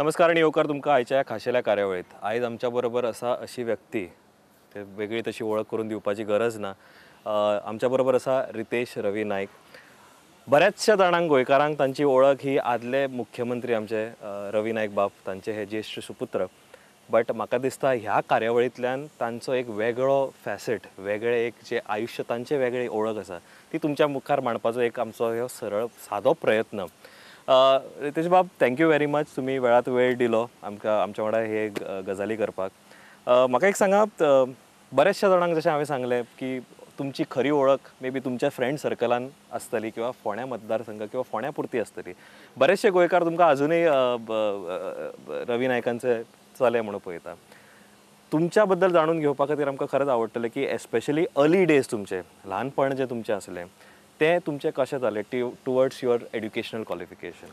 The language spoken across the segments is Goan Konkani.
नमस्कार आनी येवकार तुमकां आयच्या ह्या खाशेल्या कार्यावळीत. आयज आमच्या बरोबर आसा अशी व्यक्ती, ते वेगळी तशी वळख करून दिवपाची गरज ना. आमच्या बरोबर आसा रितेश रवी नायक. बऱ्याचशा जाणांक, गोंयकारांक तांची वळख ही आदले मुख्यमंत्री आमचे रवी नायक बाब, तांचे हे ज्येश्ठ सुपुत्र. बट म्हाका दिसता ह्या कार्यावळींतल्यान तांचो एक वेगळो फॅसेट, वेगळें एक जें आयुश्य, तांचें वेगळी ओळख आसा ती तुमच्या मुखार मांडपाचो एक आमचो हो सरळ सादो प्रयत्न. रितेश बाब, thank you very much, तुमी वेळात वेळ दिलो आमकां आमच्या वांगडा हे गजाली करपाक. म्हाका एक सांगात, बऱ्याचशा जाणांक जशें हांवें सांगलें की तुमची खरी ओळख मे बी तुमच्या फ्रेंड सर्कलान आसतली किंवा फोंड्या मतदारसंघ किंवा फोंड्या पुरती आसतली. बरेचशे गोंयकार तुमकां अजुनूय रवी नायकांचे चले म्हणून पळयता. तुमच्या बद्दल जाणून घेवपा खातीर आमकां खरेंच आवडटलें की एस्पेशली अर्ली डेज तुमचे, ल्हानपण जें तुमचें आसलें तें तुमचें कशें जालें टुवर्ड्स your educational qualification?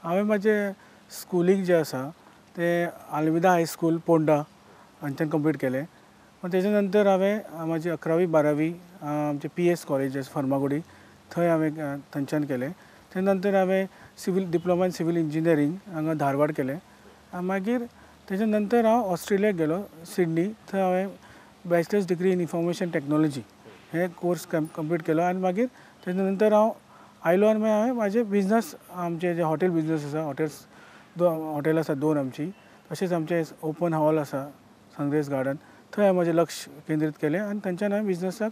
हांवें म्हाजें स्कुलींग जें आसा तें आल्मेदा हायस्कूल पोंडा हांच्यान कंप्लीट केलें. तेच्या नंतर हांवें म्हाजी 11वी 12वी आमचे PS college Farmagudi थंय हांवें थंयच्यान केलें. तेच्या नंतर हांवें civil diploma in civil engineering हांगा धारवाड केलें. मागीर तेच्या नंतर हांव ऑस्ट्रेलियाक गेलो, सिडनी. थंय हांवें bachelors degree in information technology हे कोर्स कंप्लीट केलो. आनी मागीर तेच्या नंतर हांव आयलो आनी मागीर हांवें म्हाजे बिजनस, आमचे जे हॉटेल बिजनस आसा, हॉटेल्स हॉटेल आसा दोन आमची, तशेंच आमचें ओपन हॉल आसा सनरेज गार्डन, थंय हांवें म्हजें लक्ष केंद्रीत केलें आनी थंयच्यान हांवें बिजनसाक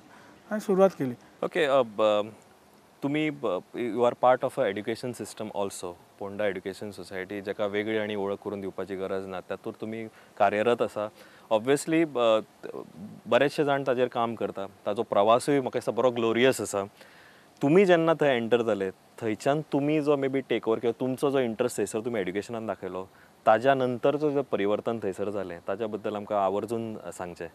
हांवें सुरवात केली. ओके, तुमी you are part of a education system also, Ponda education society, जाका वेगळी आनी वळख करून दिवपाची गरज ना, तातूंत तुमी कार्यरत आसा. ऑब्वियसली बरेचशे जाण ताजेर काम करता, ताजो प्रवासूय म्हाका दिसता बरो ग्लोरियस आसा. तुमी जेन्ना थंय एंटर जाले थंयच्यान तुमी जो मे बी टेक ओवर किंवा तुमचो जो इंट्रस्ट थंयसर तुमी एड्युकेशनान दाखयलो, ताज्या नंतरचो जो परिवर्तन थंयसर जालें ताज्या बद्दल आमकां आवर्जून सांगचें.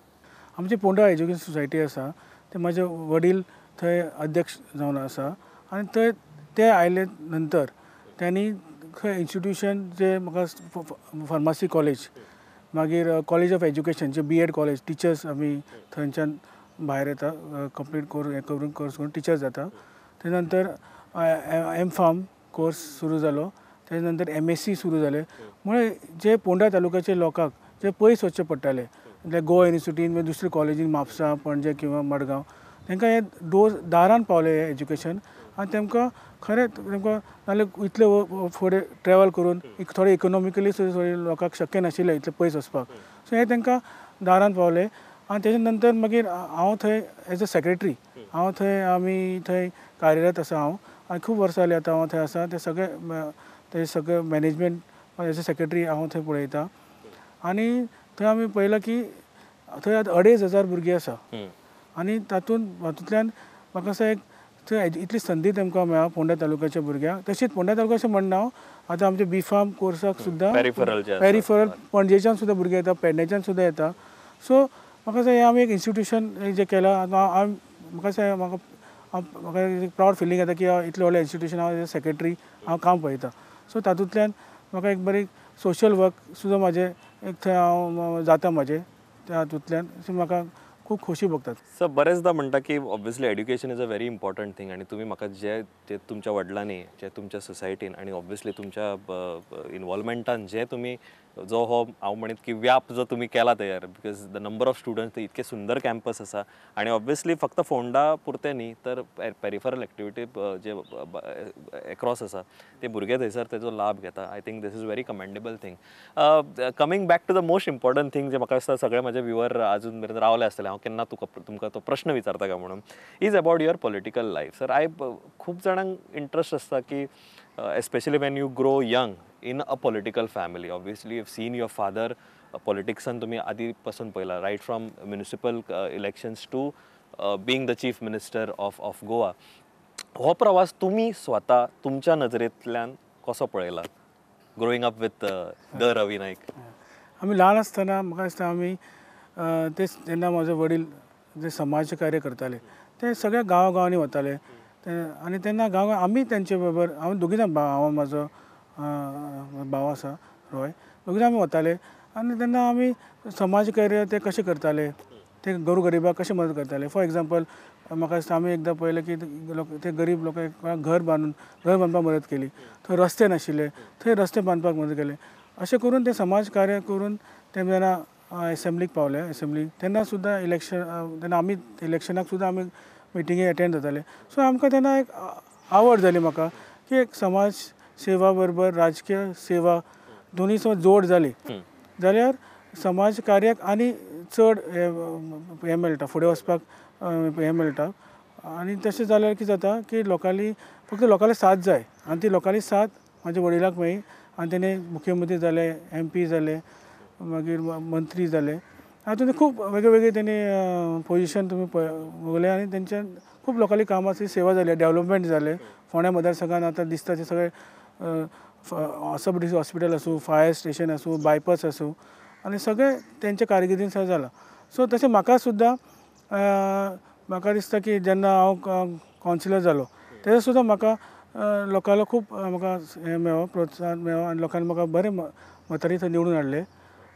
आमची पोंडा एज्युकेशन सोसायटी आसा ते म्हाजे वडील थंय अध्यक्ष जावन आसा आनी थंय ते आयले नंतर त्यांनी खंय इन्स्टिट्यूशन जे म्हाका फार्मासी कॉलेज, मागीर college of education J B.Ed college, teachers आमी थंयच्यान भायर येता, कंप्लीट करून हें करून कोर्स करून टिचर्स जाता. तेच्या नंतर M.Pharm course सुरू जालो, तेच्या नंतर MSc सुरू जालें. म्हळ्यार जे पोंडा तालुक्याचे लोकांक जे पयस वचचें पडटालें, म्हळ्यार गोवा युनिवर्सिटीन दुसरे कॉलेजीन म्हापसा, पणजे किंवा मडगांव, तांकां हे डोर दारान पावलें हें एज्युकेशन. आनी तेमकां खरें तेमकां नाल्यार इतले फुडें ट्रॅवल करून थोडे इकोनॉमिकली सुद्दां थोडे लोकांक शक्य नाशिल्लें इतलें पयस वचपाक. सो हें तांकां दारान पावलें. आनी तेच्या नंतर मागीर हांव थंय एज अ सेक्रेटरी हांव थंय आमी थंय कार्यरत आसा हांव, आनी खूब वर्सां जालीं आतां हांव थंय आसा. ते सगळे ते सगळे मॅनेजमेंट एज अ सेक्रेटरी हांव थंय पळयता. आनी थंय आमी पळयलां की थंय आतां 2500 भुरगीं आसा आनी तातूंत हातूंतल्यान म्हाका दिसता एक थंय इतली संदी तेमकां मेळ्ळा पोंडा तालुक्याच्या भुरग्यांक. तशेंच पोंडा तालुक्याचें म्हणना हांव, आतां आमचे B.Pharm कोर्साक सुद्दां पेरिफरल पणजेच्यान सुद्दां भुरगे येता, पेडणेच्यान सुद्दां येता. सो म्हाका दिसता हें आमी एक इन्स्टिट्यूशन जें केलां, हांव म्हाका दिसता म्हाका एक प्रावड फिलींग येता की इतलें व्हडलें इन्स्टिट्यूशन हांव एज अ सेक्रेटरी हांव काम पळयता. सो तातूंतल्यान म्हाका एक बरी सोशल वर्क सुद्दां म्हाजें एक थंय हांव जाता म्हाजें त्या हातूंतल्यान. सो म्हाका खूब खोशी भोगतात. सर, बरेचदा म्हणटा की obviously education is a very important thing, आनी तुमी म्हाका जे जे तुमच्या वडिलांनी, जे तुमच्या सोसायटीन आनी ऑब्वियसली तुमच्या इनवॉल्वमेंटान जे तुमी जो हो हांव म्हणीत की व्याप जो तुमी केला तयार, because the number of students, इतके सुंदर कॅम्पस आसा आनी ऑब्वियसली फक्त फोंडा पुरतें न्ही तर पेरिफरल एक्टिविटी जे एक्रॉस आसा ते भुरगे थंयसर तेजो लाभ घेता. I think this is very commendable thing. Coming back to the most important thing, जे म्हाका दिसता सगळे म्हाजे व्युवर अजून मेरेन रावले आसतले हांव केन्ना तुका तुमकां तो प्रश्न विचारता काय म्हणून, is about your political life. Sir, I खूब जाणांक इंट्रस्ट आसता की especially when you grow young in a political family, obviously you seen your father पॉलिटिक्सान तुमी आदी पासून पळयला, right from municipal elections to being the chief minister of Goa. हो प्रवास तुमी स्वता तुमच्या नजरेंतल्यान कसो पळयला, growing up with the Ravi Naik? आमी ल्हान आसतना म्हाका दिसता आमी ते जेन्ना म्हजे वडील जे समाज कार्य करताले ते सगळ्या गांवागांवांनी वताले आनी तेन्ना गांव आमी तेंचे बरोबर, हांव दोगूय जाण, हांव म्हजो भाव आसा रॉय, दोगूय जाण आमी वताले. आनी तेन्ना आमी समाज कार्य ते कशें करताले, ते गोर गरिबाक कशें मदत करताले. फॉर एग्जाम्पल म्हाका दिसता आमी एकदां पळयलें की लोक ते गरीब लोकांक घर बांदून घर बांदपाक मदत केली, थंय रस्ते नाशिल्ले थंय रस्ते बांदपाक मदत केली. अशें करून ते समाज कार्य करून ते जेन्ना एसेंब्लीक पावले, एसेंब्ली तेन्ना सुद्दां इलेक्शन, तेन्ना आमी इलेक्शनाक सुद्दां आमी मिटिंगे एटेंड जाताले. सो आमकां तेन्ना एक आवड जाली म्हाका की एक समाज सेवा बरोबर राजकीय सेवा दोनूय समज जोड जाली जाल्यार समाज कार्याक आनी चड हें मेळटा, फुडें वचपाक हें मेळटा. आनी तशें जाल्यार कितें जाता की लोकांली फक्त लोकांली साथ जाय आनी ती लोकांली साथ म्हाज्या वडिलाक मेळ्ळी आनी तेणे मुख्यमंत्री जाले, MP जाले, मागीर मंत्री जाले. हातूंत खूब वेगळे वेगळे तेणी पोजिशन तुमी पळयलें आनी तेंच्यान खूब लोकांली कामाची सेवा जाली, डेवलपमेंट जालें. फोंड्या मतदारसंघान आतां दिसता ते सगळे ऑर्थोपेडीक हॉस्पिटल आसूं, फायर स्टेशन आसूं, बायपास आसूं, आनी सगळें तेंच्या कारकिर्दीन सगळें जालां. सो तशें म्हाका सुद्दां म्हाका दिसता की जेन्ना हांव कावन्सिलर जालो तेन्ना सुद्दां म्हाका लोकांलो खूब म्हाका हें मेळ्ळो, प्रोत्साहन मेळ्ळो आनी लोकांनी म्हाका बरें मतांनी थंय निवडून हाडलें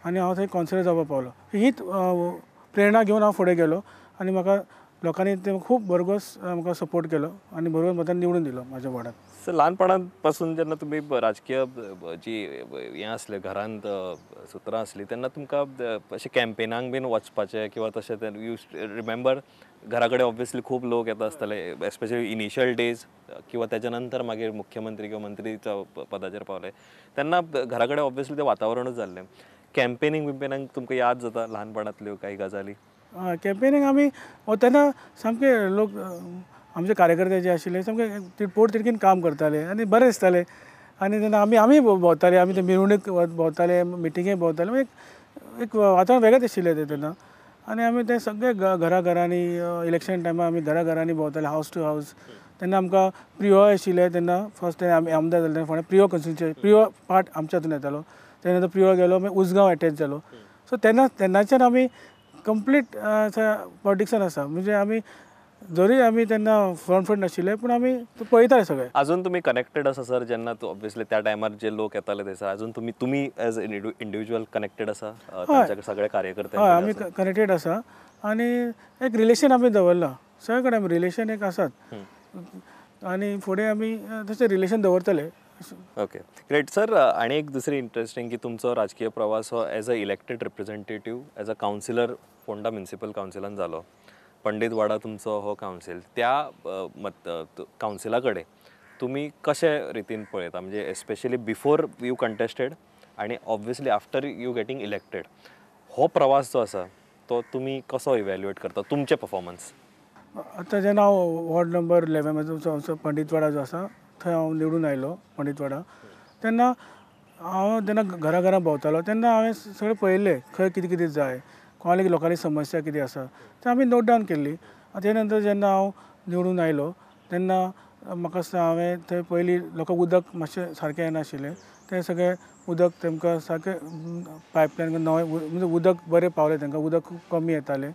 आनी हांव थंय कावन्सिलर जावपाक पावलो. हीच प्रेरणा घेवन हांव फुडें गेलो आनी म्हाका लोकांनी ते खूब भरघोस म्हाका सपोर्ट केलो आनी भरघोस मतान निवडून दिलो म्हाज्या वॉर्डान. सर, ल्हानपणापासून जेन्ना तुमी राजकीय जी हें आसलें, घरांत सुत्रां आसलीं, तेन्ना तुमकां अशें कॅम्पेनाक बीन वचपाचें किंवा तशें you remember घरा कडेन ऑब्वियसली खूब लोक येता आसतले, एस्पेशली इनिशियल डेज किंवा तेच्या नंतर मागीर मुख्यमंत्री किंवा मंत्रीच्या पदाचेर पावले तेन्ना घरा कडेन ऑब्वियसली तें वातावरणूच जाल्लें. कॅम्पेनींग बिम्पेनाक तुमकां याद जाता ल्हानपणांतल्यो कांय गजाली? कॅम्पेनींग आमी वतना सामके लोक आमचे कार्यकर्ते जे आशिल्ले सामके पोटतिडकीन काम करताले आनी बरें दिसतालें. आनी तेन्ना आमी आमी भोंवताले, आमी ते मिरवणूक भोंवताले, मिटिंगे भोंवताले, एक वातावरण वेगळेंच आशिल्लें तें तेन्ना. आनी आमी ते सगळे घरा घरांनी इलेक्शन टायमार आमी घरा घरांनी भोंवताले, हावस टू हावस. तेन्ना आमकां प्रियोळ आशिल्लें, तेन्ना फर्स्ट आमी आमदार जाले तेन्ना फोंड्या प्रियोळ कॉन्स्टिट्युएन्सी, प्रियोळ पार्ट आमच्या हातून येतालो. तेन्ना नंतर प्रियोळ गेलो, मागीर उजगांव एटॅच जालो. सो तेन्ना तेन्नाच्यान आमी कंप्लीट पॉलिटिक्सान आसा, म्हणजे आमी जरी आमी तेन्ना फ्रंट फ्रंट नाशिल्ले पूण आमी पळयताले सगळे. अजून तुमी कनेक्टेड आसा सर? जेन्ना ऑब्वियसली त्या टायमार जे लोक येताले थंयसर अजून तुमी तुमी एज इंडिविज्युअल कनेक्टेड आसा तांच्या सगळे कार्यकर्ते? हय, आमी कनेक्टेड आसा आनी एक रिलेशन आमी दवरलां सगळे कडेन, आमी रिलेशन एक आसात आनी फुडें आमी तशें रिलेशन दवरतले. Okay, great sir. आनी एक दुसरी इंट्रस्टींग की तुमचो राजकीय प्रवास हो as a elected representative, as a councillor Ponda municipal कावन्सिलान जालो. पंडीत वाडा तुमचो हो कावन्सील, त्या कावन्सिला कडेन तुमी कशे रितीन पळयता, म्हणजे एस्पेशली बिफोर you contested आनी obviously after you getting elected, हो प्रवास जो आसा तो तुमी कसो इव्हॅल्युएट करता तुमचें परफॉर्मन्स? आतां जेन्ना हांव वॉर्ड नंबर 11 म्हजो पंडीतवाडा जो आसा थंय हांव निवडून आयलो पंडीतवाडा, तेन्ना हांव जेन्ना घरा घरा भोंवतालो तेन्ना हांवें सगळें पळयल्लें खंय कितें कितें जाय, कोणाली लोकांली समस्या कितें आसा तें आमी नोट डावन केल्ली. तेजे नंतर जेन्ना हांव निवडून आयलो तेन्ना म्हाका दिसता हांवें थंय पयलीं लोकांक उदक मातशें सारकें येनाशिल्लें, तें सगळें उदक तेमकां सारकें पायपलायन नवें म्हणजे उदक बरें पावलें तांकां, उदक खूब कमी येतालें.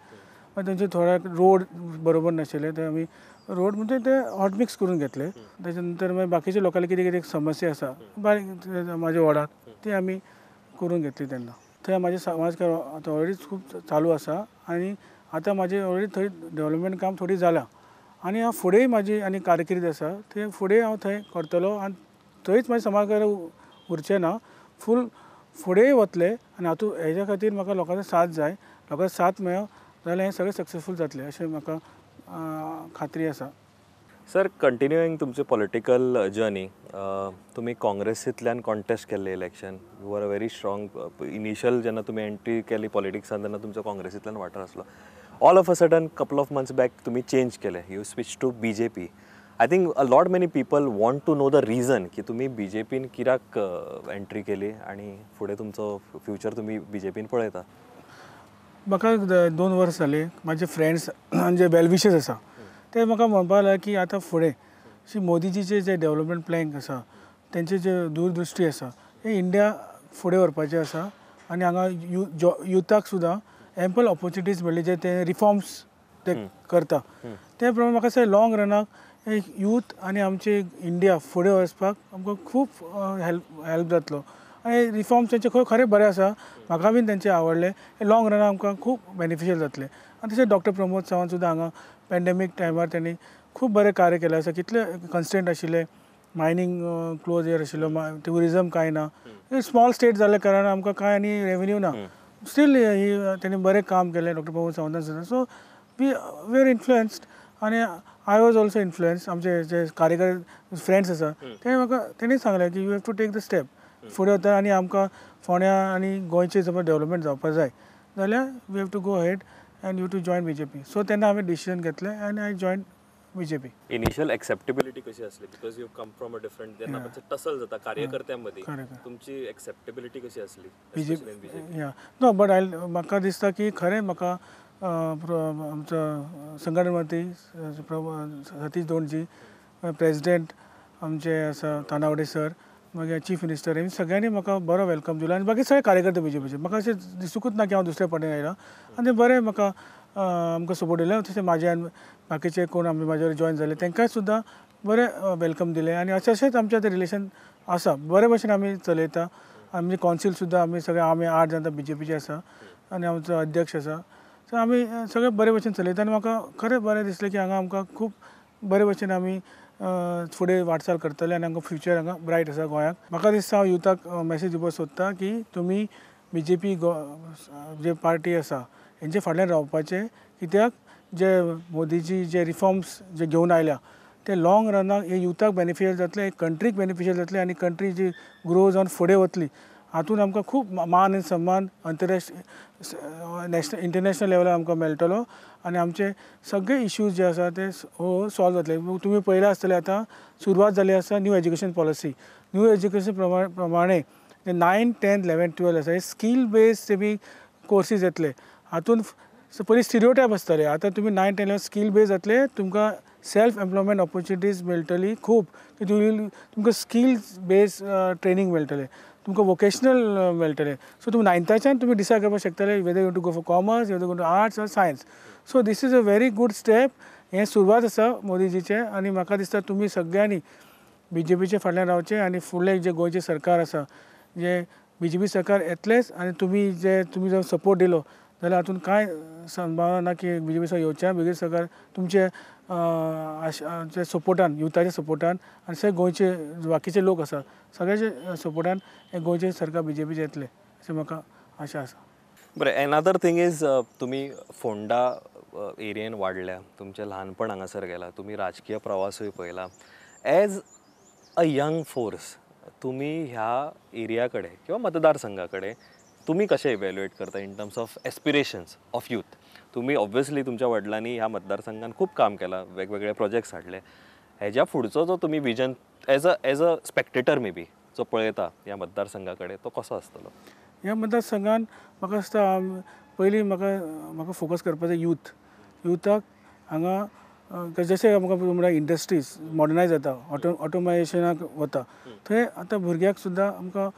मागीर तेंचे थोडे रोड बरोबर नाशिल्ले, ते आमी रोड म्हणजे ते हॉट मिक्स करून घेतले. तेच्या नंतर मागीर बाकीच्या लोकांली कितें कितें समस्या आसा बारीक म्हाज्या वॉर्डांत ती आमी करून घेतली. तेन्ना थंय म्हाजें समाज कार्य आतां ऑलरेडी खूब चालू आसा आनी आतां म्हाजें ऑलरेडी थंय डेवलपमेंट काम थोडी जालां आनी हांव फुडेंय म्हाजी आनी कारकिर्द आसा थंय फुडें हांव थंय करतलो आनी थंयच म्हाजें समाज कार्य उरचें ना, फूल फुडेंय वतलें. आनी हातूंत हेज्या खातीर म्हाका लोकांचो साथ जाय, लोकांचो साथ मेळ्ळो जाल्यार हें सगळें सक्सेसफूल जातलें अशें म्हाका खात्री आसा. सर, कंटिन्यूइंग तुमचे पॉलिटिकल जर्नी, तुमी काँग्रेसींतल्यान कॉन्टेस्ट केल्लें election, you are a very strong initial जेन्ना तुमी एंट्री केली पॉलिटिक्सान तेन्ना तुमचो काँग्रेसींतल्यान वाठार आसलो. All of a sudden couple of months back तुमी चेंज केलें, you switch to BJP. I think a lot many people want to know the reason की तुमी बीजेपीन कित्याक एंट्री केली आनी फुडें तुमचो फ्युचर तुमी बीजेपीन पळयता. म्हाका 2 वर्स जालीं म्हाजे फ्रेंड्स आनी जे वेलविशर्स आसा ते म्हाका म्हणपाक लागले की आतां फुडें श्री मोदीजीचे जे डेवलपमेंट प्लॅन आसा, तेंचे जे दूरदृश्टी आसा, हे इंडिया फुडें व्हरपाचें आसा आनी हांगा युथाक सुद्दां एम्पल ऑपोर्चुनिटीज मेळ्ळी जे ते रिफॉर्म्स ते करता ते प्रमाणे म्हाका दिसता लॉंग रनाक यूथ आनी आमचे इंडिया फुडें वचपाक आमकां खूब हेल्प जातलो. आनी रिफॉर्म्स तेंचे खरें बरें आसा, म्हाका बीन तेंचे आवडले, लॉंग रनाक आमकां खूब बेनिफिशियल जातलें. आनी तशें डॉक्टर प्रमोद सावंत सुद्दां हांगा पेंडेमीक टायमार तेणी खूब बरें कार्य केलें आसा, कितले कन्स्टंट आशिल्ले मायनींग क्लोज आशिल्लो, ट्युरिजम कांय ना, स्मॉल स्टेट जाल्ल्या कारणान आमकां कांय आनी रेवेन्यू ना. स्टील ही तेणी बरें काम केलें डॉक्टर प्रमोद सावंतान सुद्दां. सो we are influenced आनी I was also influence. आमचे जे कार्यकर फ्रेंड्स आसा ते म्हाका तेणी सांगलें की you have to take the step फुडें वता आनी आमकां फोंड्या आनी गोंयचें समज डेवलपमेंट जावपाक जाय जाल्यार we have to go ahead and you to join BJP. So तेन्ना हांवें डिसिजन घेतलें आनी I join BJP. Initial acceptability कशी असली, because you come from a different, जेन्ना टसल जाता कार्यकर्त्यां मदीं, तुमची एक्सेप्टेबिलिटी कशी असली BJP? Yeah no but I म्हाका दिसता की खरें म्हाका आमचो संघटन मंत्री सतीश दोणजी, प्रेजिडेंट आमचे आसा तानावडे सर, मागीर चीफ मिनिस्टर, हें सगळ्यांनी म्हाका बरो welcome दिलो आनी बाकी सगळे कार्यकर्ते बीजेपीचे. म्हाका अशें दिसूंकूच ना की हांव दुसऱ्या पार्टीन आयला आनी बरें म्हाका आमकां सपोर्ट दिलो. तशें म्हाजे आनी बाकीचे कोण आमी म्हाजे जॉयन जाले तांकांय सुद्दां बरें welcome दिलें आनी अशें अशेंच आमचें आतां रिलेशन आसा, बरे भशेन आमी चलयता. आमचे कौन्सील सुद्दां आमी सगळे आमी 8 जाण बीजेपीचे आसा आनी आमचो अध्यक्ष आसा. सो आमी सगळे बरे भशेन चलयता आनी म्हाका खरें बरें दिसलें की हांगा आमकां खूब बरे भशेन आमी फुडें वाटचाल करतले आनी आमकां फ्युचर हांगा ब्रायट आसा गोंयाक. म्हाका दिसता हांव युथाक मॅसेज दिवपाक सोदता की तुमी बीजेपी जे पार्टी आसा हेंचे फाटल्यान रावपाचें, कित्याक जे मोदीजी जे रिफॉर्म्स जे घेवन आयल्या ते लॉंग रनाक हे युथाक बेनिफिशियल जातले, कंट्रीक बेनिफिशियल जातले आनी कंट्री जी ग्रो जावन फुडें वतली. हातूंत आमकां खूब मान आनी सन्मान अंतरराष्ट्रीय नॅशनल इंटरनॅशनल लेवलार आमकां मेळटलो आनी आमचे सगळे इश्यूज जे आसा ते हो सॉल्व जातले. तुमी पळयलां आसतलें आतां सुरवात जाली आसा new education policy. New education प्रमाणे 9, 10, 11, 12 आसा हे स्कील बेस्ड तेमी कोर्सीस येतले. हातूंत पयलीं स्टिरियोटायप आसताले, आतां तुमी 9, 10, 11 स्कील बेस्ड जातले, तुमकां सेल्फ एम्प्लॉयमेंट ऑपॉर्चुनिटीज मेळटली खूब. तुमकां स्कील बेस्ड ट्रेनींग मेळटलें, तुमकां वोकेशनल मेळटलें. सो तुमी 9थाच्यान तुमी डिसायड करपाक शकतले whether you to go for commerce, whether go to arts or science. So this is a very good step. हें सुरवात आसा मोदीजीचें आनी म्हाका दिसता तुमी सगळ्यांनी बीजेपीचे फाटल्यान रावचें आनी फुडलें जें गोंयचें सरकार आसा जें बीजेपी सरकार येतलेंच आनी तुमी जे तुमी जर सपोर्ट दिलो जाल्यार हातूंत कांय संभावना ना की बीजेपी सरकार येवचें. बीजेपी सरकार तुमचे सपोर्टान, युथाच्या सपोर्टान आनी सगळे गोंयचे बाकीचे लोक आसा सगळ्याचे सपोर्टान हें गोंयचें सरकार बीजेपीचें येतलें अशें म्हाका आशा आसा. बरें, एनादर थींग is तुमी फोंडा एरियेन वाडल्या, तुमचें ल्हानपण हांगासर गेलां, तुमी राजकीय प्रवासूय पळयला. एज अ यंग फोर्स तुमी ह्या एरिया कडेन किंवा मतदारसंघा कडेन तुमी कशें इवेल्युएट करता in terms of aspirations of youth? तुमी ऑब्वियसली तुमच्या वडिलांनी ह्या मतदारसंघान खूब काम केलां, वेगवेगळे प्रोजेक्ट्स हाडले. हेज्या फुडचो जो तुमी vision as a spectator may be जो पळयता ह्या मतदारसंघा कडेन तो कसो आसतलो? ह्या मतदारसंघान म्हाका दिसता पयलीं म्हाका फोकस करपाचें यूथ. युथाक हांगा जशें आमकां म्हणल्यार इंडस्ट्रीज मॉडर्नायज जाता, ऑटोमायजेशनाक वता, थंय आतां भुरग्याक सुद्दां आमकां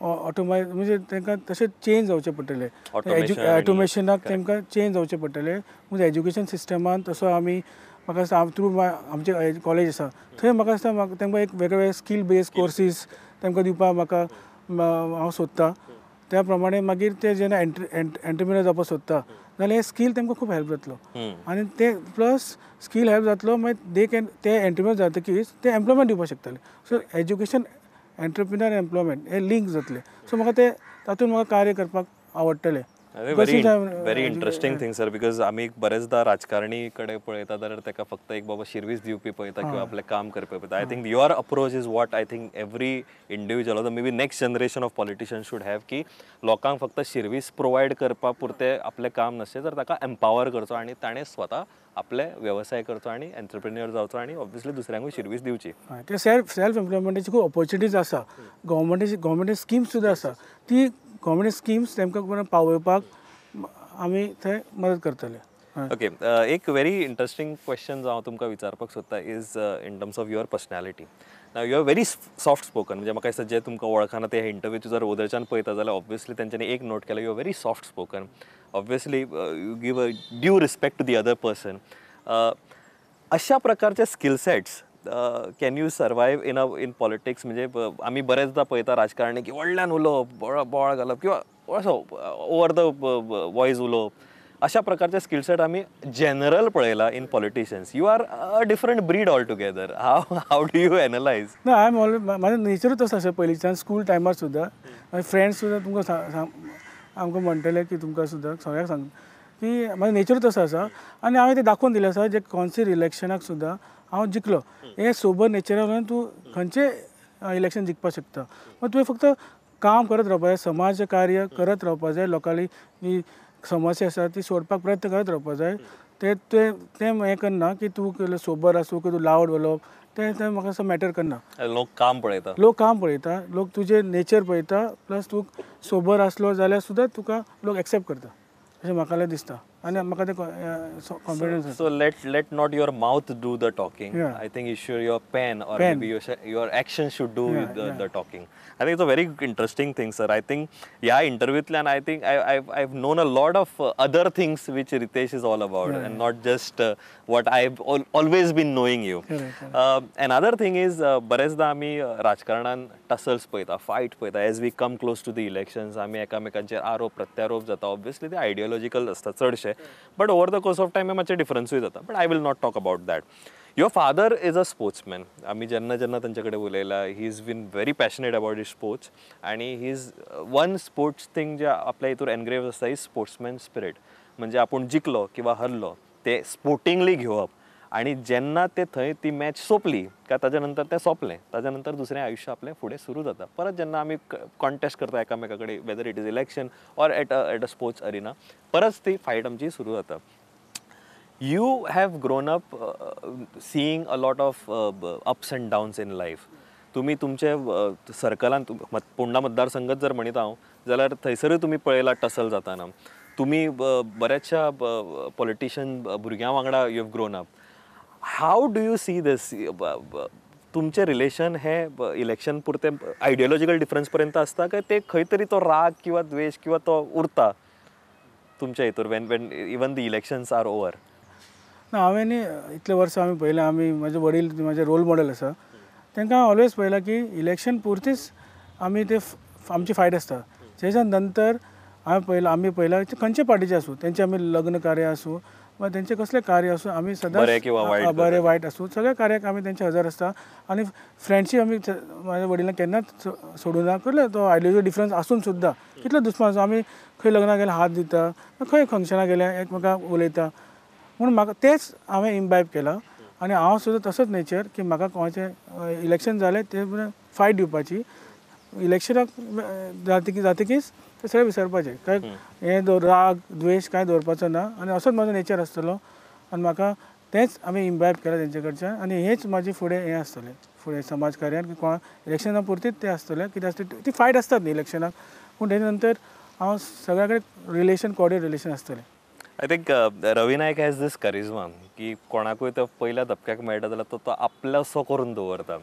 ऑटोमायज म्हणजे तांकां तशें चेंज जावचें पडटलें, ऑटोमेशनाक तांकां चेंज जावचें पडटलें. म्हणजे एज्युकेशन सिस्टमान तसो आमी म्हाका दिसता थ्रू आमचे कॉलेज आसा थंय म्हाका दिसता तांकां एक वेगळे स्कील बेस्ड कोर्सीस तांकां दिवपाक म्हाका हांव सोदता. त्या प्रमाणे मागीर ते जेन्ना एंटरप्रिन्योर जावपाक सोदता जाल्यार हे स्कील तांकां खूब हेल्प जातलो आनी ते प्लस स्कील हेल्प जातलो मागीर they can ते एंटरप्रिन्योर जातकीच ते एम्प्लॉयमेंट दिवपाक शकतले. सो एज्युकेशन, एंटरप्रिन्योर, एम्प्लॉयमेंट हे लिंक जातले. सो म्हाका ते तातूंत म्हाका कार्य करपाक आवडटलें. Very very interesting thing sir, because आमी बरेचदा राजकारणी कडेन पळयता जाल्यार ताका फक्त एक बाबा शिरवीस दिवपी पळयता किंवा आपलें काम करपी पळयता. I think your approach is what I think every individual or maybe next generation of politician should have, की लोकांक फक्त शिरवीस प्रोवायड करपा पुरतें आपलें काम नासचें, तर ताका एम्पावर करचो आनी ताणें स्वता आपले वेवसाय करचो आनी एंटरप्रिन्योर जावचो आनी ऑब्वियसली दुसऱ्यांकूय शिरवीस दिवची. ते सेल्फ एम्प्लॉयमेंटाची खूब ऑपॉर्चुनिटीज आसा, गव्हर्मेंटाची स्किम्स सुद्दां आसा, ती गव्हर्मेंट स्किम्स तांकां पावोवपाक आमी थंय मदत करतले. ओके, एक व्हेरी इंट्रस्टिंग क्वेश्चन जो हांव तुमकां विचारपाक सोदता is in terms of your personality. Now you are very soft spoken, म्हणजे म्हाका दिसता जे तुमकां वळखना ते इंटरव्यू जर ओदरच्यान पळयता जाल्यार ऑब्वियसली तेंच्यांनी एक नोट केला, you are very soft spoken. Obviously you give a due respect to the other person. अशा प्रकारचे skill sets can you survive in in politics? म्हणजे आमी बरेचदा पळयता राजकारणी की व्हडल्यान उलोवप, बोवाळ घालप किंवा असो ओवर the voice उलोवप. अशा प्रकारचे स्किल सेट आमी जनरल पळयला in politicians. You are a different breed all together. How do you analyse? ना, I am always, म्हाजें नेचरूच तसो आसा पयलींच्यान. स्कूल टायमार सुद्दां म्हाजे फ्रेंड्स सुद्दां तुमकां आमकां म्हणटले की तुमकां सुद्दां सगळ्यांक सांग की म्हाजें नेचरूच तसो आसा. आनी हांवें तें दाखोवन दिलें आसा जे कौन्सील इलेक्शनाक सुद्दां हांव जिखलो. हे सोबर नेचरान तूं खंयचें इलेक्शन जिखपाक शकता. मात तुवें फक्त काम करत रावपाक जाय, समाज कार्य करत रावपाक जाय, लोकांली जी समस्या आसा ती सोडपाक प्रयत्न करत रावपाक जाय. ते तें हें करना की तूं सोबर आसूं की तूं लावड उलोवप तें तें म्हाका असो मॅटर करना. लोक काम पळयता, लोक काम पळयता, लोक तुजें नेचर पळयता, प्लस तूं सोबर आसलो जाल्यार सुद्दां तुका लोक एक्सेप्ट करता अशें म्हाका दिसता. आनी म्हाका तें कॉन्फिडन्स आसा. So let not your mouth do the talking. I think you should your pen or maybe your action should do the talking. I think it's a very interesting thing sir. I think ह्या इंटरव्यूतल्यान I think I have known a lot of other things which Ritesh is all about and not just what I have always been knowing you. Another thing is, बरेचदा आमी राजकारणान टसल्स पळयता, फायट पळयता. As we come close to the elections आमी एकामेकांचेर आरोप प्रत्यारोप जाता. ऑब्वियसली ते आयडियोलॉजिकल आसता चडशे, but over the course of time हे मातशे डिफरन्सूय जाता. But I will not talk about that. Your father is a sportsman. आमी जेन्ना जेन्ना तांचे कडेन उलयला, he is been very passionate about his sports. आनी he is one sports thing जे आपल्या हितूर एनग्रेव आसता is sportsman spirit. म्हणजे आपूण जिखलो किंवा हरलो ते स्पोर्टिंगली घेवप, आनी जेन्ना ते थंय ती मॅच सोंपली काय ताज्या नंतर तें सोंपलें, ताज्या नंतर दुसरें आयुश्य आपलें फुडें सुरू जाता. परत जेन्ना आमी कॉन्टेस्ट करता एकामेका कडेन, whether it is election or at a sports arena, परत ती फायट आमची सुरू जाता. You have grown up seeing a lot of ups and downs in life. तुमी तुमचे सर्कलान, फोंडा मतदारसंघात जर म्हणीत हांव जाल्यार थंयसरूय तुमी पळयला टसल जाताना. तुमी बऱ्याचशा पॉलिटिशन भुरग्यां वांगडा you have grown up. How do you see this? तुमचें रिलेशन हे इलेक्शन पुरतें आयडियोलॉजिकल डिफरन्स पर्यंत आसता काय ते खंय तरी तो राग किंवा द्वेश किंवा तो उरता तुमच्या हितूर when when even the elections are over? ना, हांवें न्ही इतले वर्सां आमी पळयलां, आमी म्हाजे वडील म्हाजे रोल मॉडल आसा, तांकां हांव ऑलवेज पळयलां की इलेक्शन पुरतीच आमी ते आमची फायट आसता. तेच्या नंतर हांवें पळयलां, आमी पळयलां खंयचे पार्टीचे आसूं, तेंचे आमी लग्न कार्य आसूं वा तेंचें कसलें कार्य आसूं, आमी सदांच बरें वायट आसूं सगळ्या कार्याक आमी तेंचे हजर आसता. आनी फ्रेंडशीप आमी म्हाज्या वडिलांक केन्नाच सोडूं ना. कसलो तो आयडियोलॉजी डिफरन्स आसून सुद्दां कितलो दुस्मान आसूं, आमी खंय लग्नाक गेल्यार हात दिता, खंय फंक्शनाक गेल्यार एकमेकांक उलयता. म्हूण म्हाका तेंच हांवें इम्बायब केलां. आनी हांव सुद्दां तसोच नेचर की म्हाका कोणाचें इलेक्शन जालें ते फायट दिवपाची, इलेक्शनाक जातकीच ते सगळें विसरपाचें, काय हें राग द्वेश कांय दवरपाचो ना. आनी असोच म्हाजो नेचर आसतलो आनी म्हाका तेंच आमी इम्बायब केलां तेंचे कडच्यान. आनी हेंच म्हाजें फुडें हें आसतलें, फुडें समाज कार्यान की कोणा इलेक्शना पुरतीच तें आसतलें, कितें आसतलें ती फायट आसतात न्ही इलेक्शनाक, पूण तेजे नंतर हांव सगळ्या कडेन रिलेशन, कॉर्डियल रिलेशन आसतलें. I think Ravi Naik has this charisma की कोणाकूय तो पयल्या धपक्याक मेळटा जाल्यार तो तो आपलोसो करून दवरता.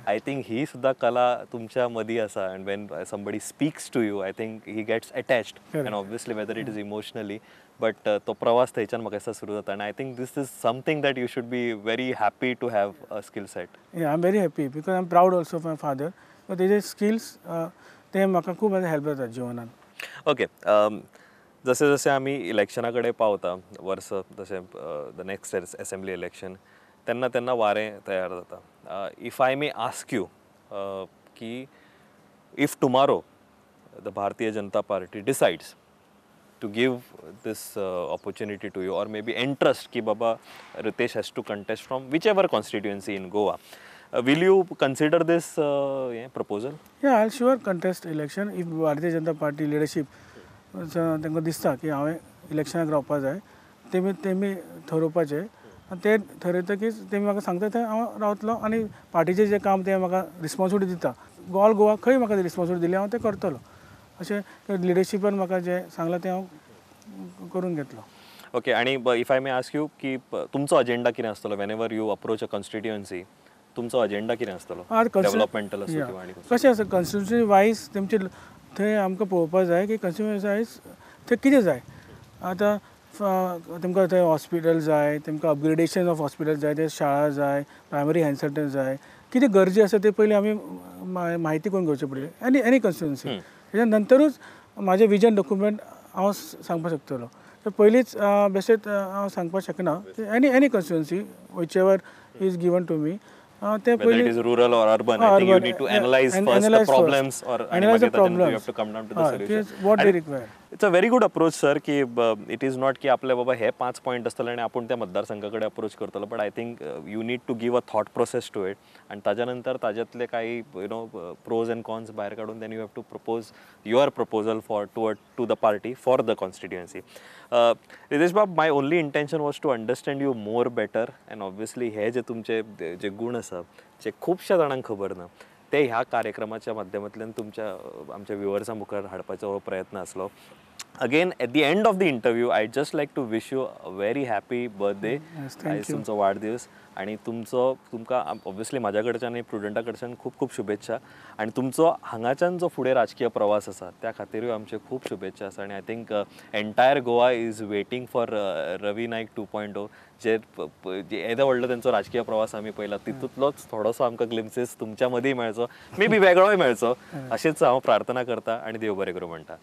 I think ही सुद्दां कला तुमच्या मदीं आसा. And when somebody speaks to you, I think he gets attached, and obviously whether it is emotionally, but तो प्रवास थंयच्यान म्हाका दिसता सुरू जाता. आनी I think this is something that you should be very happy to have a skill set. I am very happy because I am proud also of my father. तेजे स्किल्स ते म्हाका खूब हेल्प जाता जिवनान. ओके, जशें जशें आमी इलेक्शना कडेन पावता वर्स, जशें the next assembly election, तेन्ना तेन्ना वारें तयार जाता. If I may ask you की if tomorrow the Bharatiya Janata Party decides to give this opportunity to you or maybe interest की बाबा Ritesh has to contest from whichever constituency in Goa, will you consider this proposal? Yeah, I will sure contest election if Bharatiya Janata Party leadership तांकां दिसता की हांवें इलेक्शनाक रावपा जाय, तेमी तेमी थरोवपाचें. आनी ते थरयतकीच तेमी म्हाका सांगता थंय हांव रावतलो आनी पार्टीचें जें काम तें म्हाका रिस्पोन्सिबिलिटी दिता, ऑल गोवा खंय म्हाका रिस्पोन्सिबिलिटी दिली हांव तें करतलो. अशें लिडरशिपान म्हाका जें सांगलां तें हांव करून घेतलो. ओके, आनी if I may ask you की तुमचो अजेंडा कितें आसतलो whenever you approach a constituency? तुमचो अजेंडा कितें आसतलो? डेव्हलपमेंटल आसूं किंवा आनी कशें आसा, कॉन्स्टिट्युएन्सी वायज तेमचे थंय आमकां पळोवपाक जाय की कॉन्स्टिट्युएन्सी वायज थंय कितें जाय. आतां तेमकां थंय हॉस्पिटल जाय, तेमकां अपग्रेडेशन ऑफ हॉस्पिटल जाय, ते शाळा जाय, प्रायमरी हेल्थ सेंटर जाय, कितें गरजे आसा ते पयलीं आमी म्हायती करून घेवची पडली एनी एनी कॉन्स्टिट्युएन्सी. तेच्या नंतरूच म्हाजें विजन डॉक्युमेंट हांव सांगपाक शकतलो. तर पयलींच बेश्टेच हांव सांगपाक शकना. Any constituency whichever is given to me, ते whether it is rural or urban, I think you need to analyze first the problems or analyze the problems, you have to come down to the solution, what they require. It's a very good approach sir, की it is not की आपले बाबा हे 5 पॉयंट आसतले आनी आपूण त्या मतदारसंघा कडेन अप्रोच करतलो, but I think you need to give a thought process to it आनी ताज्या नंतर ताज्यातले काही you know pros and cons भायर काडून then you have to propose your proposal for to the party for the constituency. Ritesh बाब, my only intention was to understand you more better and obviously हे जे तुमचे जे गुण आसा जे खुबश्या जाणांक खबर ना ते ह्या कार्यक्रमाच्या माध्यमांतल्यान तुमच्या आमच्या व्युवर्सां मुखार हाडपाचो हो प्रयत्न आसलो. Again at the end of the interview I just like to wish you a very happy birthday. आयज तुमचो वाडदीस आनी तुमचो तुमकां ऑब्वियसली म्हाज्या कडच्यान आनी प्रुडंटा कडच्यान खूब खूब शुभेच्छा आनी तुमचो हांगाच्यान जो फुडें राजकीय प्रवास आसा त्या खातीरूय आमचे खूब शुभेच्छा आसा. आनी I think entire Goa is waiting for Ravi Naik 2.0, जे येदो व्हडलो तेंचो राजकीय प्रवास आमी पळयला तितूंतलोच थोडोसो आमकां ग्लिम्सीस तुमच्या मदीं मेळचो, मे बी वेगळोय मेळचो अशेंच हांव प्रार्थना करता आनी देव बरें करूं म्हणटा.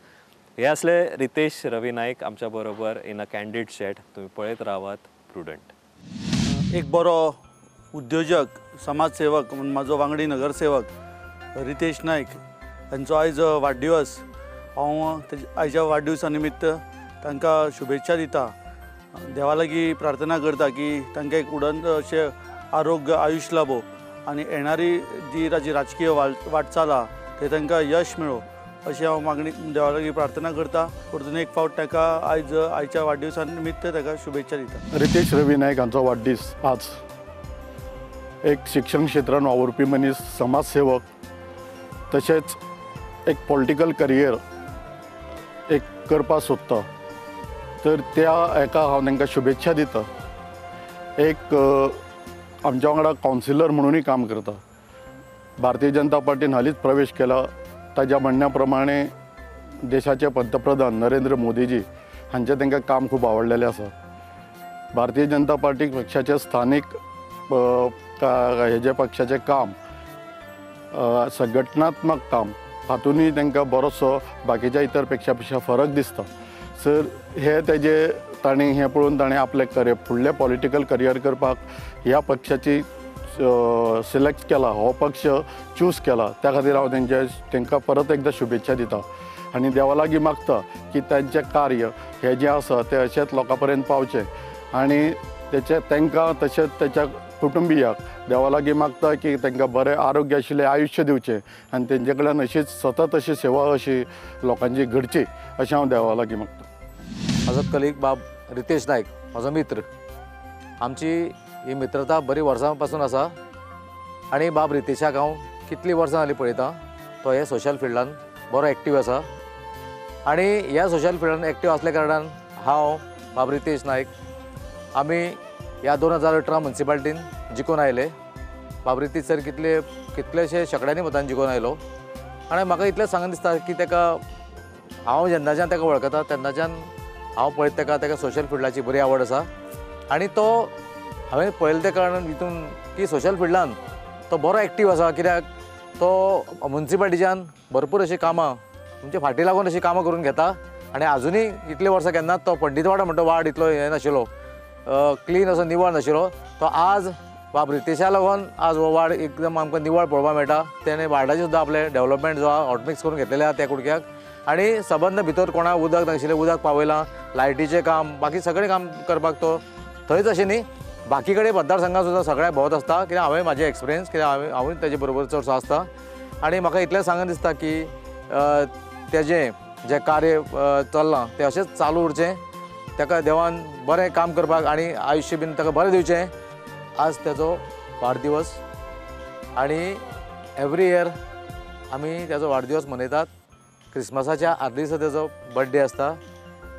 हे असले रितेश रवी नायक आमच्या बरोबर इन अ कॅन्डीड चॅट. तुम्ही पळयत रावात प्रुडंट. एक बरो उद्योजक, समाजसेवक म्हूण म्हाजो वांगडी नगरसेवक रितेश नायक हांचो आयज वाडदिवस. हांव आयच्या वाडदिवसा निमित्त तांकां शुभेच्छा दिता. देवा लागीं प्रार्थना करता की तांकां एक उडन अशें आरोग्य आयुश्य लाबो आनी येणारी जी ताजी राजकीय वाटचाल आहा ते तांकां यश मेळो अशी हांव मागणी देवा लागीं प्रार्थना करता. परतून एक फावट ताका आयज आयच्या वाडदिवसा निमित्त ताका शुभेच्छा दिता. रितेश रवी नायक हांचो वाडदीस आज. एक शिक्षण क्षेत्रान वावुरपी मनीस, समाजसेवक, तशेंच एक पॉलिटिकल करियर एक करपाक सोदता, तर त्या एका हांव तांकां शुभेच्छा दिता. एक आमच्या वांगडा कावन्सिलर म्हणूनय काम करता. भारतीय जनता पार्टीन हालींच प्रवेश केला. ताज्या म्हणण्या प्रमाणे देशाचे पंतप्रधान नरेंद्र मोदीजी हांचें तांकां काम खूब आवडलेलें आसा. भारतीय जनता पार्टी पक्षाचे स्थानीक हेजे पक्षाचें काम, संघटनात्मक काम हातूनय तांकां बरोसो बाकीच्या इतर पेक्षा पेक्षा फरक दिसता. सर हे तेजे ताणें हें पळोवन ताणें आपलें करियर फुडलें पॉलिटिकल करियर करपाक ह्या पक्षाची सिलेक्ट केला, हो पक्ष चूज केला. त्या खातीर हांव तांकां परत एकदां शुभेच्छा दिता आनी देवा लागीं मागता की तांचें कार्य हें जें आसा तें अशेंच लोकां पर्यंत पावचें आनी तेचें तांकां तशेंच तेच्या कुटुंबियाक देवा लागीं मागता की तांकां बरें आरोग्य आशिल्लें आयुश्य दिवचें आनी तेंचे कडल्यान अशीच सतत अशी सेवा अशी लोकांची घडची अशें हांव देवा लागीं मागता. म्हाजो कलीग बाब रितेश नायक म्हाजो मित्र. आमची ही मित्रता बरी वर्सां पासून आसा आनी बाब रितेशाक हांव कितलीं वर्सां जालीं पळयतां, तो हे सोशल फिल्डान बरो एक्टीव आसा आनी ह्या सोशल फिल्डान एक्टीव आसल्या कारणान हांव बाब रितेश नायक आमी ह्या 2018 मुन्सिपाल्टीन जिखून आयले. बाब रितेश सर कितलेशे शेंकड्यांनी मतान जिखून आयलो आनी म्हाका इतलें सांगन दिसता की ताका हांव जेन्नाच्यान ताका वळखता तेन्नाच्यान हांव पळयत ताका ताका सोशल फिल्डाची बरी आवड आसा आनी तो हांवें पळयलें त्या कारणान हितून की सोशल फिल्डान तो बरो एक्टीव आसा, कित्याक तो मुन्सिपाल्टीच्यान भरपूर अशीं कामां म्हणजे फाटी लागून अशीं कामां करून घेता आनी आजुनूय इतलीं वर्सां केन्नाच तो पंडितवाडा म्हणटा वार्ड इतलो हें नाशिल्लो, क्लीन असो निवळ नाशिल्लो, तो आज बाब रितेशा लागून आज हो वार्ड एकदम आमकां निवळ पळोवपाक मेळटा. तेणें वार्डाचें सुद्दां आपलें डेवलपमेंट जो आहा हॉटमिक्स करून घेतलेलें आहा त्या कुडक्याक आनी सबंद भितर कोणाक उदक नाशिल्लें उदक पावयलां, लायटीचें काम बाकी सगळें काम करपाक तो थंयच अशें न्ही बाकी कडेन मतदारसंघात सुद्दां सगळ्याक भोंवत आसता, कित्याक हांवें म्हाजें एक्सपिरियन्स कित्याक हांवूय तेजे बरोबर चडसो आसता आनी म्हाका इतलें सांगन दिसता की तेजें जें कार्य चल्लां तें अशेंच चालू उरचें, ताका देवान बरें काम करपाक आनी आयुश्य बीन ताका बरें दिवचें. आज तेजो वाडदिवस आनी एवरी इयर आमी तेजो वाडदिवस मनयतात. क्रिसमसाच्या आदल्या दिसा तेजो बड्डे आसता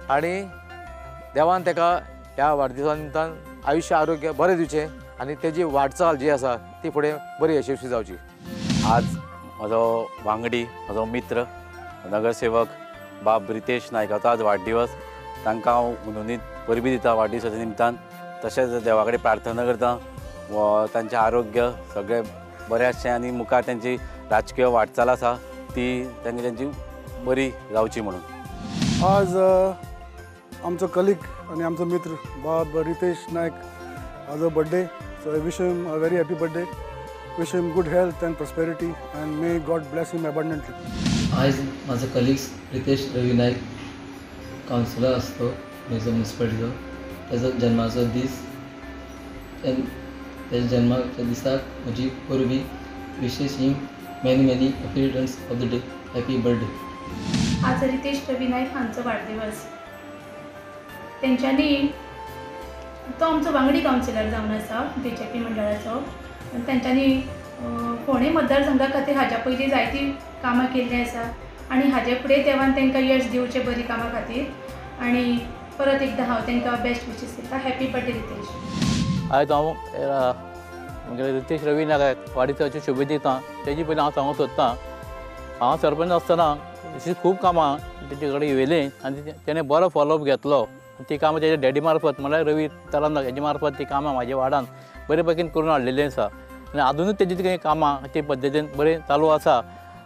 आनी देवान ताका ह्या वाडदिवसा निमतान आयुश्य आरोग्य बरें दिवचें आनी तेजी वाटचाल जी आसा ती फुडें बरी यशस्वी जावची. आज म्हजो वांगडी, म्हजो मित्र, नगरसेवक बाब रितेश नायकाचो आज वाडदिवस. तांकां हांव हुनहुनीत परबीं दिता वाडदिवसाच्या निमतान, तशेंच देवा कडेन प्रार्थना करता तांचें आरोग्य सगळें बरें आसचें आनी मुखार तांची राजकीय वाटचाल आसा ती तांची बरी जावची म्हणून. आज आमचो कलीग आनी आमचो मित्र बाब रितेश नायक हाजो birthday. So I wish him a very happy birthday. Wish him good health and prosperity and may God bless him abundantly. आयज म्हाजो कलिग्स रितेश रवी नायक कावन्सिलर आसतो म्हजो म्युनिसिपालिटीचो, ताजो जन्माचो दीस, ताज्या जन्माच्या दिसाक म्हजी परबी. Wishes him many many happy returns of the day. Happy birthday. आज रितेश रवी नायक हांचो वाडदिवस. तेंच्यांनी तो आमचो वांगडी कावन्सिलर जावन आसा बीजेपी मंडळाचो आनी तेंच्यांनी फोंडें मतदारसंघा खातीर हाज्या पयलीं जायतीं कामां केल्लीं आसा आनी हाजे फुडें देवान तांकां यश दिवचें बरीं कामां खातीर आनी परत एकदां हांव तांकां बेस्ट विशीस दिता. Happy birthday Ritesh. आयज हांव म्हणजे रितेश रवी नायक वाडदिवसाच्यो शुभेच्छा दिता. तेजी पयलीं हांव सांगूंक सोदतां, हांव सरपंच आसतना अशीं खूब कामां तेजे कडेन येयलीं आनी तेणें बरो फॉलोअप घेतलो. ती कामां तेज्या डॅडी मार्फत म्हणल्यार रवी तरांनाक हेजे मार्फत ती कामां म्हाज्या वार्डान बरे पैकीन करून हाडलेलीं आसा आनी आजुनूय तेजी ती कामां ते पद्दतीन बरें चालू आसा.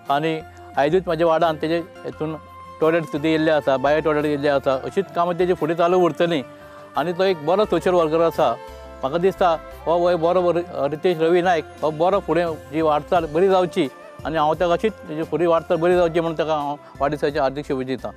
आनी आयजूच म्हाज्या वार्डान तेजे हेतून टॉयलेट सुद्दां येयल्ले आसा, बायो टॉयलेट येयल्ले आसा. अशीच कामां तेजी फुडें चालू उरतलीं आनी तो एक बरो सोशल वर्कर आसा. म्हाका दिसता हो बरो रितेश रवी नायक हो बरो फुडें जी वाटचाल बरी जावची आनी हांव ताका अशीच तेजी फुडें वाटचाल बरी जावची म्हणून ताका हांव वाडदिवसाची हार्दीक शुभेच्छा दितां.